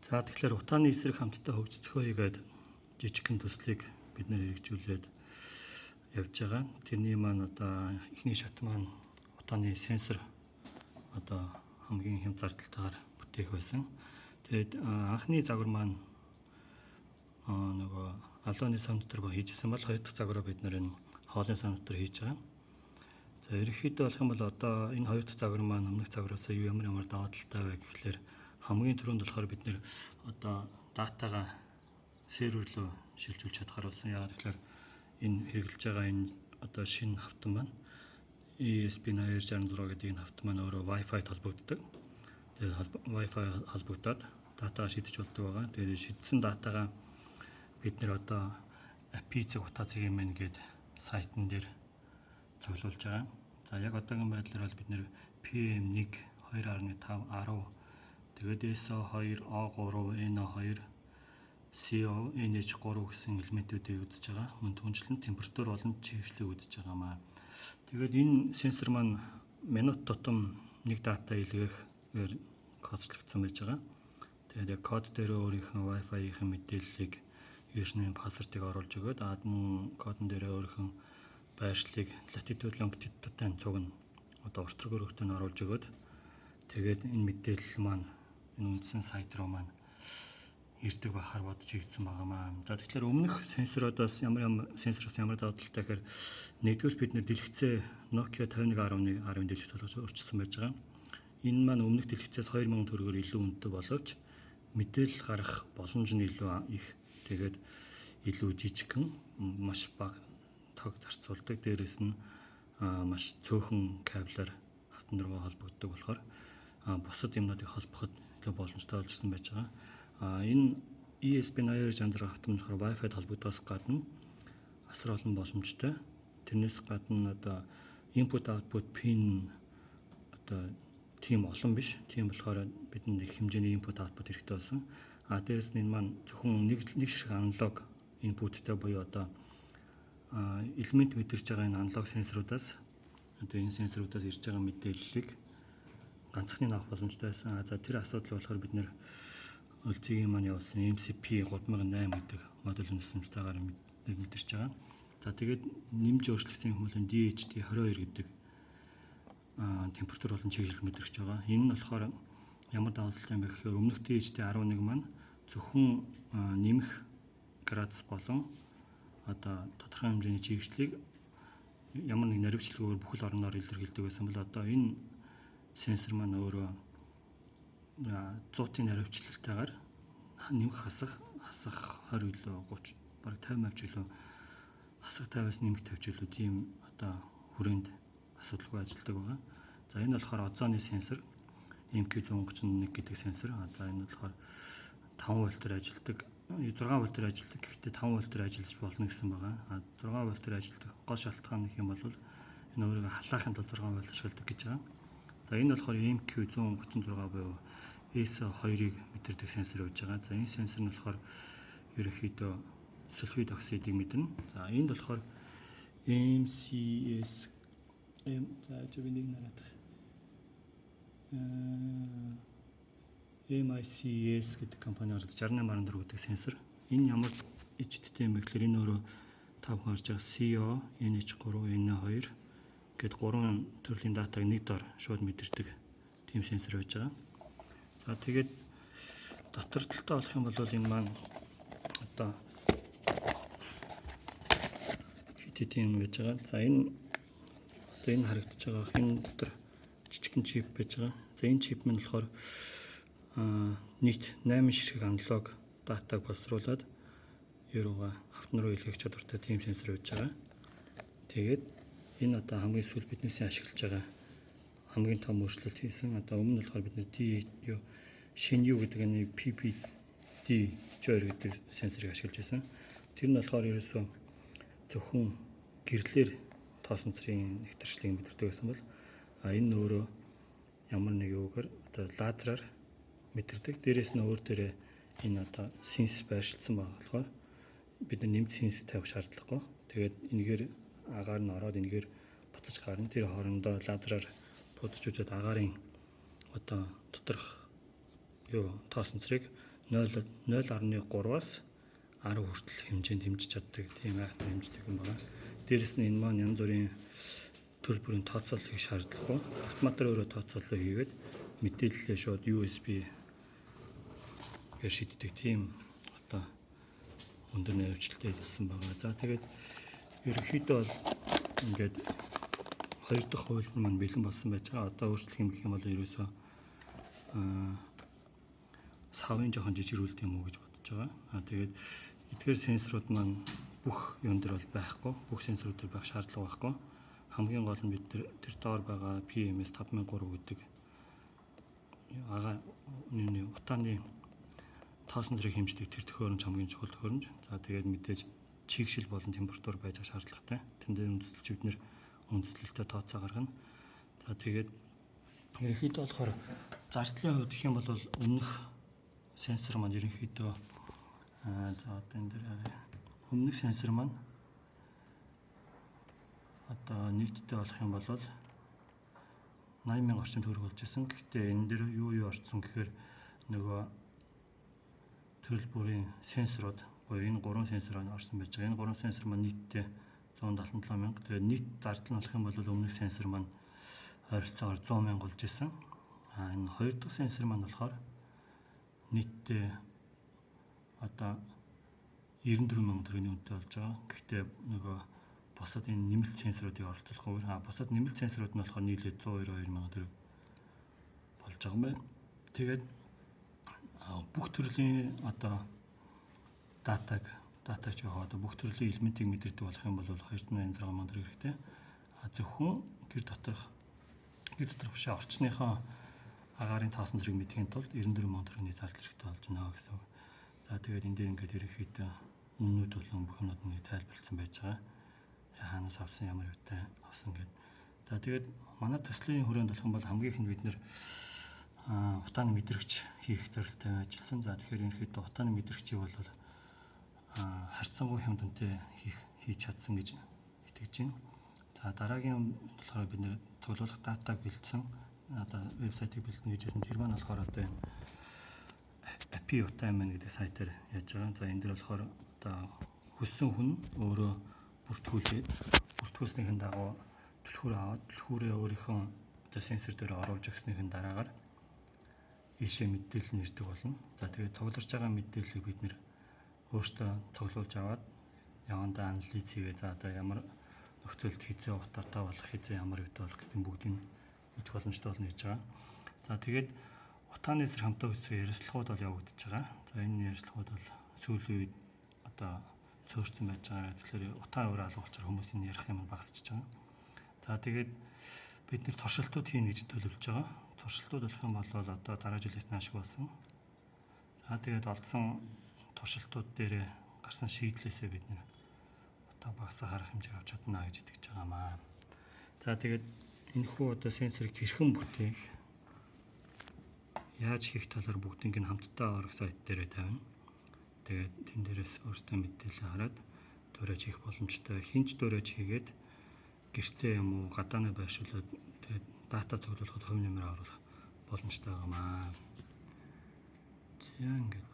За, тэгэхээр утааны эсрэг хамтдаа хөгжицгөөе гээд жижигхэн төслийг бид нэр хэрэгжүүлээд явж байгаа. Тэрний маань одоо эхний шат маань утааны сенсор одоо хамгийн хямд зардалтайгаар бүтээх байсан. Тэгээд анхны загвар маань нөгөө алуаны сан дотор хийжсэн бол хоёр дахь загвараа бид нэр энэ хоолын сан дотор хийж байгаа. За, ерөнхийдөө болох юм бол одоо энэ хоёр дахь загвар маань өмнөх загвараас юу ямар ямар давуу талтай вэ гэхлээр хамгийн түрүүнд болохоор бид нэр одоо датагаа сервер рүү шилжүүлж чадахаар болсон. Яагаад гэхээр энэ хэрэглэж байгаа энэ одоо шинэ хавтан маань, ESP8266 гэдэг энэ хавтан маань өөрөө Wi-Fi холбогддог. Тэгээд Wi-Fi холбогдоод датагаа шидэж болдог байгаа. Тэгээд шидсэн датагаа бид нэр одоо API.утаа цэг mn гээд сайтн дээр цуглуулж байгаа. За, яг одоогийн байдлаар бол бид нэр PM1 2.5 10, тэгээд SO2, O3, NO2, CO, NH3 гэсэн элементүүдийг үзэж байгаа. Мөн түншлэн температур болон чийгшлийг үзэж байгаа маа. Тэгээд энэ сенсор маань минут тутам нэг дата илгээхээр кодчлогдсон байж байгаа. Тэгээд яг код дээр өөрийнх нь Wi-Fi-ийн мэдээллийг, username, password-ыг оруулж өгөөд, аад мөн кодон дээр өөрийнх нь байршлыг, latitude, longitude-тай цуг нь одоо урт өргөтэй нь оруулж өгөөд, тэгээд энэ мэдээлэл маань энэ үндсэн сайт руу маань ирдэг байхаар бодож хийгдсэн байгаамаа. За, тэгэхээр өмнөх сенсорудаас ямар ямар сенсороос ямар давуу талтай гэхээр нэгдүгээр бид нэр дэлгэцээ Nokia 5111 10 дэлгэц болгож өөрчилсөн байж байгаа. Энэ маань өмнөх дэлгэцээс 2000 төгрөгөөр илүү үнэтэй боловч мэдээлэл гаргах боломж нь илүү их. Тэгээд илүү жижигхэн, маш бага тог зарцуулдаг. Дээрээс нь маш цөөхөн кабелаар хавтан руугаа холбогддог болохоор бусад юмнуудыг холбоход илүү боломжтой болж ирсэн байж байгаа. Энэ ESP8266 хавтан болохоор Wi-Fi-д холбогдохоос гадна асар олон боломжтой. Тэрнээс гадна одоо input output pin одоо тийм олон биш. Тийм болохоор бидэнд их хэмжээний input output хэрэгтэй болсон. А дээрэс нь энэ маань зөвхөн нэг нэг шиг аналог inputтэй буюу одоо элемент мэдэрч байгаа энэ аналог сенсорудаас, одоо энэ сенсорудаас ирж байгаа мэдээллийг ганцхны авах боломжтой байсан. За, тэр асуудал болохоор бид нэр LG-ийн маань явуулсан MCP 3008 гэдэг модуль тусламжтайгаар мэдэрч байгаа. За, тэгээд нэмж өөрчлөгдсөн юм бол DHT 22 гэдэг температур болон чийгшил мэдрэгч байгаа. Энэ нь болохоор ямар давуу талтай юм бэ гэхээр өмнөх DHT 11 маань зөвхөн нэмэх градус болон одоо тодорхой хэмжээний чийгшлийг ямар нэг наривчлалгүйгээр бүхэл орноор илэрхийлдэг байсан бол одоо энэ сенсор маань өөрөө 100-ын наривчлалтайгаар нэмэх, хасах, хасах 20 илүү 30, бараг 50 авч илүү, хасах 50-аас нэмэх 50 илүү тийм одоо хүрээнд асуудалгүй ажилладаг байгаа. За, энэ болохоор озоны сенсор, MQ131 гэдэг сенсор. За, энэ болохоор 5 вольтоор ажилладаг, 6 вольтоор ажилладаг. Гэхдээ 5 вольтоор ажиллаж болно гэсэн байгаа. А 6 вольтоор ажилладаг гол шалтгаан гэх юм бол энэ өөрийгөө халаахын тулд 6 вольт ашигладаг гэж байгаа. За, энэ болохоор MQ136 буюу S2-ыг мэдэрдэг сенсор байж байгаа. За, энэ сенсор нь болохоор ерөнхийдөө сульфид оксидыг мэднэ. За, энд болохоор MCS M, за, би нэг нараад MICS гэдэг компани гаргадаг 68.4 гэдэг сенсор. Энэ ямар ичидтэй юм бэ гэхээр энэ өөрөө та бүхэн харж байгаа CO, NH3, NO2 гээд гурван төрлийн датаг нэг дор шууд мэдэрдэг тийм сенсор байж байгаа. За, тэгээд дотор талдаа болох юм бол энэ маань одоо хэд хэдэн юм байж байгаа. За, энэ одоо энэ харагдаж байгаа энэ дотор жижигхэн чип байж байгаа. За, энэ чип нь болохоор нийт 8 ширхэг аналог датаг боловсруулад юурууга хавтан руу илгээх чадвартай тийм сенсор байж байгаа. Тэгээд энэ одоо хамгийн сүүл биднээсээ ашиглаж байгаа хамгийн том өөрчлөлт хийсэн. Одоо өмнө нь болохоор бид нэр D юу Shinyu гэдэг энэ PPD 42 гэдэг сенсорыг ашиглаж байсан. Тэр нь болохоор ерөөсөө зөвхөн гэрлээр тоосон цэрийн нэгтэрчлийг мэдэрдэг байсан бол энэ өөрөө ямар нэг юугаар одоо лазераар мэдэрдэг. Дээрээс нь өөр дээрээ энэ одоо сенс байршилсан байгаа болохоор бид нар нэмж сенс тавих шаардлагагүй. Тэгээд энэгээр агаар нь ороод, энэгээр буцаж гарна. Тэр хоорондоо лазераар будаж үзээд агаарын одоо доторх юу тоосон цэрэг 0.3-аас 10 хүртэл хэмжээнд хэмжиж чаддаг тийм айхтар хэмждэг юм байна. Дээрэс нь энэ маань янз бүрийн төрөл бүрийн тооцоолол хийх шаардлагагүй. Автоматар өөрөө тооцоолол хийгээд мэдээллээ шууд USB гэж шийддэг тийм одоо өндөр наривчлалтай хэлсэн байгаа. За, тэгээд ерөнхийдөө бол ингээд хоёр дахь хувилбар маань бэлэн болсон байж байгаа. Одоо өөрчлөх юм гэх юм бол ерөөсөө савын жоохон жижигрүүлдэг юм уу гэж бодож байгаа. Тэгээд эдгээр сенсорууд маань бүх юм дээр бол байхгүй. Бүх сенсорууд дээр байх шаардлага байхгүй. Хамгийн гол нь бид тэр доор байгаа PMS 5003 гэдэг агаа нүний утааны тоосон зэрэг хэмждэг тэр төхөөрөмж хамгийн чухал төхөөрөмж. За, тэгээд мэдээж чигшил болон температур байж байгаа шаардлагатай. Тэн дээр үндэслэж бид нэр үндэслэлтэй тооцоо гаргана. За, тэгээд ерөнхийдөө болохоор зардлын хувьд гэх юм бол өмнөх сенсор маань ерөнхийдөө за, одоо энэ дээр өмнөх сенсор маань одоо нийтдээ болох юм бол 80 мянга орчим төгрөг болж исэн. Гэхдээ энэ дээр юу юу орсон гэхээр нөгөө төрөл бүрийн сенсорууд буюу энэ гурван сенсор орсон байж байгаа. Энэ гурван сенсор маань нийтдээ 177 мянга. Тэгээд нийт зардал нь болох юм бол өмнөх сенсор маань ойролцоогоор 100 мянга болж исэн. Энэ хоёр дахь сенсор маань болохоор нийтдээ одоо 94 мянга төгрөгийн үнэтэй болж байгаа. Гэхдээ нөгөө бусад энэ нэмэлт сенсоруудыг оролцуулахгүйгээр бусад нэмэлт сенсорууд нь болохоор нийлээд 192 мянга төгрөг болж байгаа юм байна. Тэгээд бүх төрлийн одоо датаг ч яг одоо бүх төрлийн элементийг мэдэрдэг болох юм бол 286 мянга төгрөг хэрэгтэй. Зөвхөн гэр доторх биш, орчныхоо агаарын тоосон зэрэг мэдэхийн тулд 94 мянга төгрөгийн зардал хэрэгтэй болж байна гэсэн үг. За, тэгээд энэ дээр ингээд ерөнхийдөө үннүүд болон бүх юмнууд нэг тайлбарласан байж байгаа. Хаанаас авсан, ямар юутай авсан гэдэг. За, тэгээд манай төслийн хүрээнд болох юм бол хамгийн ихэнд бид нэр утааны мэдрэгч хийх зорилттой ажилласан. За, тэгэхээр ерөнхийдөө утааны мэдрэгчийг бол харьцангуй хямд үнэтэй хийж чадсан гэж итгэж байна. За, дараагийн болохоор бид нэр цуглуулах датаг бэлдсэн. Одоо вебсайтыг бэлдэнэ гэж хэлсэн. Тэр маань болохоор одоо энэ API утаа маань гэдэг сайтаар яаж байгаа. За, энэ дээр болохоор одоо хүссэн хүн өөрөө бүртгүүлээд, бүртгүүлснийхэн дагуу түлхүүр аваад, түлхүүрээ өөрийнхөө одоо сенсор дээр оруулж өгснийхэн дараагаар ийшээ мэдээлэл нь ирдэг болно. За, тэгээд цугларч байгаа мэдээллийг бид нэр өөртөө цуглуулж аваад явандаа анализ хийгээ, за, одоо ямар нөхцөлд хэзээ утаатай болох, хэзээ ямар үедээ болох гэдэг нь бүгдийг мэдэх боломжтой болно гэж байгаа. За, тэгээд утааны эсрэг хамтаа өссөн ярилцлагууд бол явагдаж байгаа. За, энэ ярилцлагууд бол сүүлийн үед одоо цөөрцөн байж байгаа. Тэгэхээр утаа өөрөө алга болчихоор хүмүүсийн ярих юм багасч байгаа. За, тэгээд бид нэр туршилтууд хийнэ гэж төлөвлөж байгаа. Туршилтууд болох юм бол одоо дараа жилээс наашгүй болсон. За, тэгээд олдсон туршилтууд дээр гарсан шийдлээсээ бид нэр утаа багасаа харах хэмжээг авч чадна гэж итгэж байгаамаа. За, тэгээд энэхүү одоо сенсорыг хэрхэн бүтээх, яаж хийх талаар бүгднийг нь хамтдаа орох сайт дээр тавина. Тэгээд тэн дээрээс өөртөө мэдээлэл хараад дуурайж хийх боломжтой. Хэн ч дуурайж хийгээд гэртээ юм уу гадаанаа байршуулад, тэгээд дата цуглуулахад хувь нэмэр оруулах боломжтой байгаамаа. За, ингээд